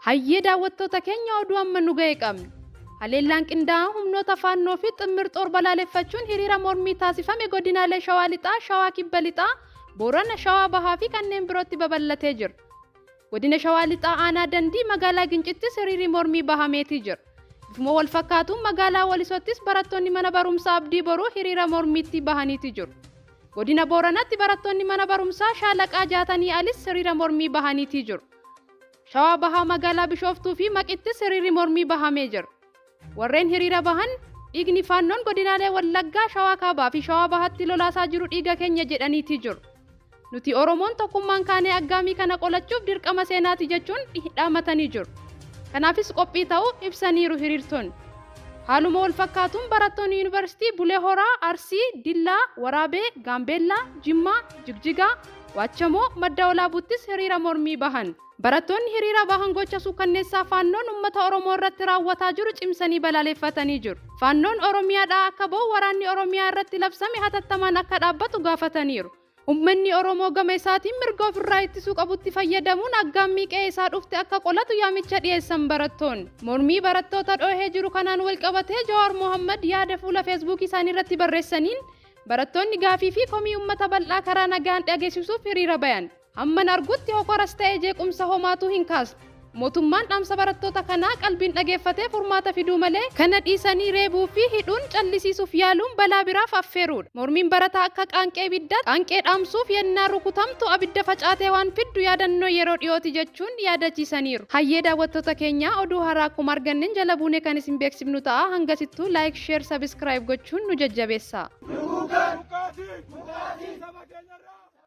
Hayyee daawwattoota keenya, oduu amma nu ga'e qabna. Haleellaan qindaa'aa humnoota Faannoo fi Ximmir Xoor balaaleffachuun hiriira mormii taasifame godinaalee Shawaa Lixaa, Shawaa Kibba Lixaa, Boorana, Shawaa Bahaa fi kanneen birootti babal'atee jira. Godina Shawaa Lixaa Aanaa Dandii magaalaa Gincittis hiriirri mormii bahameetii jira. Bifuma wal fakkaatuun magaalaa Walisottis barattoonni mana barumsaa Abdii Boruu hiriira mormiitti bahaniiti jiru. Godina Booranaatti barattoonni mana barumsaa Shaalaqaa Jaatanii Alis hiriira mormii bahaniitii jiru. Shawaa Bahaa magaalaa Bishooftuu fi Maqittis hiriirri mormii bahamee jira. Warreen hiriira bahan dhiigni Faannoon godinaalee Wallaggaa, Shawaa Kaabaa fi Shawaa Bahaatti lolaasaa jiru dhiiga keenya jedhaniitii jiru. Nuti Oromoon tokkummaan kaanee aggaamii kana qolachuuf dirqama seenaati jechuun dhaamatanii jiru. Kanaafis qophii ta'uu ibsaniiru hiriirtonni. Haaluma wal fakkaatuun barattoonni yuunivarsiitii Bulee Horaa, Arsii, Dillaa, Waraabee, Gaambeellaa, Jimmaa, Jigjigaa, Waachamoo, Madda Walaabuuttis hiriira mormii bahan. Barattoonni hiriira bahan gocha suukkanneessaa Faannoon uummata Oromoo irratti raawwataa jiru cimsanii balaaleffatanii jiru. Faannoon Oromiyaadhaa akka bahu, waraanni Oromiyaa irratti labsame hatattamaan akka dhaabbatu gaafataniiru. Uummanni Oromoo gama isaatiin mirga ofirraa ittisuu qabutti fayyadamuun aggaammii qe'ee isaa dhufte akka qolatu yaamicha dhiyeessan barattoonni. Mormii barattoota dhoohee jiru kanaan wal qabatee Jawaar Mohammad yaada fuula Feesbuukii isaanii irratti barreessaniin, barattoonni gaafii fi komii uummata bal'aa karaa nagaan dhageessisuuf hiriira bayan. Hamman argutti hokoras ta'e jeequmsa homaatuu hin kaasne. Mootummaan dhaamsa barattoota kanaa qalbiin dhageeffatee furmaata fiduu malee, kana dhiisanii reebuu fi hidhuun callisiisuuf yaaluun balaa biraaf affeeruudha. Mormiin barataa akka qaanqee ibiddaatti, qaanqee dhaamsuuf yennaa rukutamtu abidda facaatee waan fiddu yaadannoo yeroo dhiyooti jechuun yaadachiisaniiru. Hayyee daawwattoota keenyaa, oduu haaraa akkuma arganneen jala buunee kan isin beeksifnu ta'a. Hangasittuu like, share, subscribe gochuun nu jajjabeessaa. Buqqaatii! Saba keenyarraa!